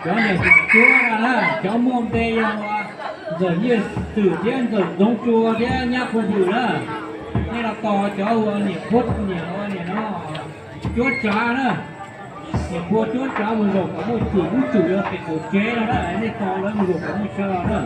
Cov niam cuab na, cov muaj npe yog Ntxawm Nyiaj Xwm thiab Ntxawm Ntxoov Tsua thiab Nyab Qhuav Hwm na. Nej los tos cov uas niam puab niam ua niam no cuab tsav na. Niam puab cuab tsav mus zaum kom muaj tsum, muaj tsum yog pem qaum tsev no na, nej tos lawv mus zaum kom muaj tsav na.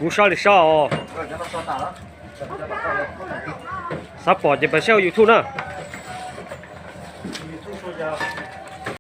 Kuv sab li sab os. Xav pom ces pab saib hauv YouTube na.